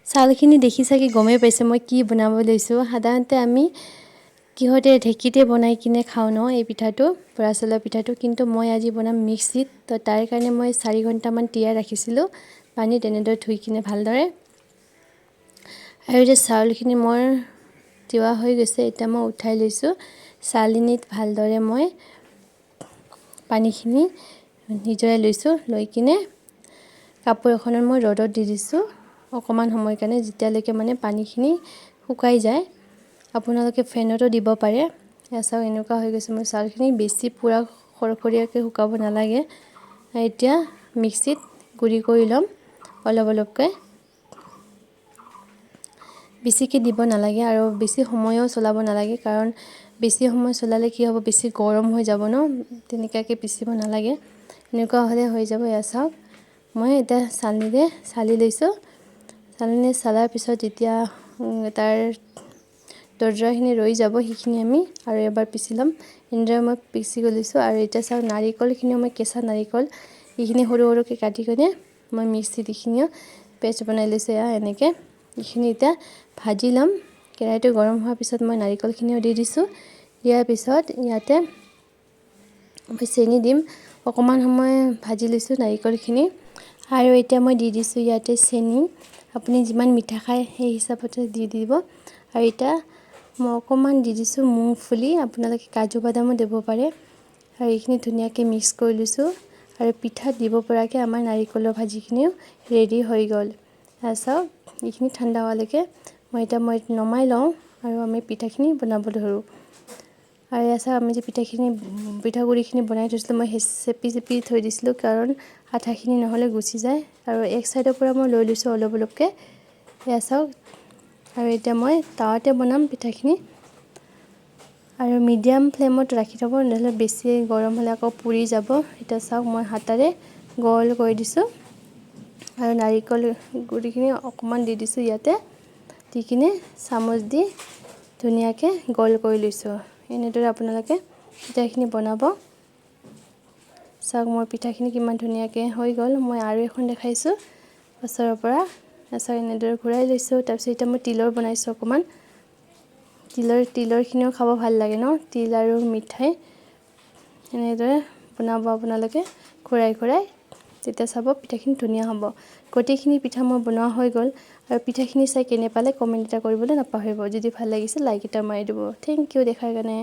চাউলখিনি দেখি চাগে গমেই পাইছে মই কি বনাব লৈছোঁ। সাধাৰণতে আমি কিহতে ঢেঁকীতে বনাই কিনে খাওঁ ন এই পিঠাটো, বৰা চাউলৰ পিঠাটো। কিন্তু মই আজি বনাম মিক্সিত। তো তাৰ কাৰণে মই 4 ঘণ্টামান তিয়াই ৰাখিছিলোঁ পানীত এনেদৰে ধুই কিনে ভালদৰে। আৰু এতিয়া চাউলখিনি মোৰ তিওৱা হৈ গৈছে। এতিয়া মই উঠাই লৈছোঁ। চালনীত ভালদৰে মই পানীখিনি নিজৰাই লৈছোঁ। লৈ কিনে কাপোৰ এখনত মই ৰ'দত দি দিছোঁ অকণমান সময় কাৰণে, যেতিয়ালৈকে মানে পানীখিনি শুকাই যায়। আপোনালোকে ফেনতো দিব পাৰে। এয়া চাওক, এনেকুৱা হৈ গৈছে মোৰ চাউলখিনি। বেছি পূৰা খৰখৰীয়াকৈ শুকাব নালাগে। এতিয়া মিক্সিত গুড়ি কৰি ল'ম অলপ অলপকৈ। বেছিকৈ দিব নালাগে আৰু বেছি সময়ো চলাব নালাগে, কাৰণ বেছি সময় চলালে কি হ'ব, বেছি গৰম হৈ যাব ন। তেনেকুৱাকৈ পিচিব নালাগে। এনেকুৱা হ'লে হৈ যাব। এয়া চাওক, মই এতিয়া চালনীৰে চালি লৈছোঁ। চালনীৰে চালাৰ পিছত যেতিয়া তাৰ দৰদৰাখিনি ৰৈ যাব, সেইখিনি আমি আৰু এবাৰ পিচি ল'ম। এনেদৰে মই পিচি লৈছোঁ। আৰু এতিয়া চাওক, নাৰিকলখিনিও মই কেঁচা নাৰিকল এইখিনি সৰু সৰুকৈ কাটি কিনে মই মিক্সিত এইখিনিও পেষ্ট বনাই লৈছোঁ। এয়া এনেকৈ এইখিনি এতিয়া ভাজি ল'ম। কেৰাহীটো গৰম হোৱাৰ পিছত মই নাৰিকলখিনিও দি দিছোঁ। দিয়াৰ পিছত ইয়াতে মই চেনি দিম। অকণমান সময় ভাজি লৈছোঁ নাৰিকলখিনি আৰু এতিয়া মই দি দিছোঁ ইয়াতে চেনি। আপুনি যিমান মিঠা খায়, সেই হিচাপতে দি দিব। আৰু এতিয়া মই অকণমান দি দিছোঁ মুংফলি। আপোনালোকে কাজু বাদামো দিব পাৰে। আৰু এইখিনি ধুনীয়াকৈ মিক্স কৰি লৈছোঁ আৰু পিঠাত দিব পৰাকৈ আমাৰ নাৰিকলৰ ভাজিখিনিও ৰেডি হৈ গ'ল। চাওক, এইখিনি ঠাণ্ডা হোৱালৈকে মই এতিয়া মই নমাই লওঁ আৰু আমি পিঠাখিনি বনাব ধৰোঁ। আৰু এয়া চাওক, আমি যে পিঠাখিনি পিঠাগুড়িখিনি বনাই থৈছিলোঁ, মই সেই চেপি চেপি থৈ দিছিলোঁ, কাৰণ আঠাখিনি নহ'লে গুচি যায়। আৰু এক চাইডৰ পৰা মই লৈ লৈছোঁ অলপ অলপকৈ। এয়া চাওক, আৰু এতিয়া মই তাৱাতে বনাম পিঠাখিনি আৰু মিডিয়াম ফ্লেমত ৰাখি থ'ব, নহ'লে বেছি গৰম হ'লে আকৌ পুৰি যাব। এতিয়া চাওক, মই হাতেৰে গোল কৰি দিছোঁ আৰু নাৰিকল গুড়িখিনি অকণমান দি দিছোঁ ইয়াতে। দি কিনে চামুচ দি ধুনীয়াকৈ গোল কৰি লৈছোঁ। এনেদৰে আপোনালোকে পিঠাখিনি বনাব। চাওক, মোৰ পিঠাখিনি কিমান ধুনীয়াকৈ হৈ গ'ল। মই আৰু এখন দেখাইছোঁ ওচৰৰ পৰা। চাওক, এনেদৰে ঘূৰাই লৈছোঁ। তাৰপিছত এতিয়া মই তিলৰ বনাইছোঁ অকণমান। তিলৰখিনিও খাব ভাল লাগে ন, তিল আৰু মিঠাই। এনেদৰে বনাব আপোনালোকে ঘূৰাই ঘূৰাই, তেতিয়া চাব পিঠাখিনি ধুনীয়া হ'ব। গোটেইখিনি পিঠা মই বনোৱা হৈ গ'ল। আৰু পিঠাখিনি চাই কেনে পালে, কমেণ্ট এটা কৰিবলৈ নাপাহৰিব। যদি ভাল লাগিছে, লাইক এটা মাৰি দিব। Thank U দেখাৰ কাৰণে।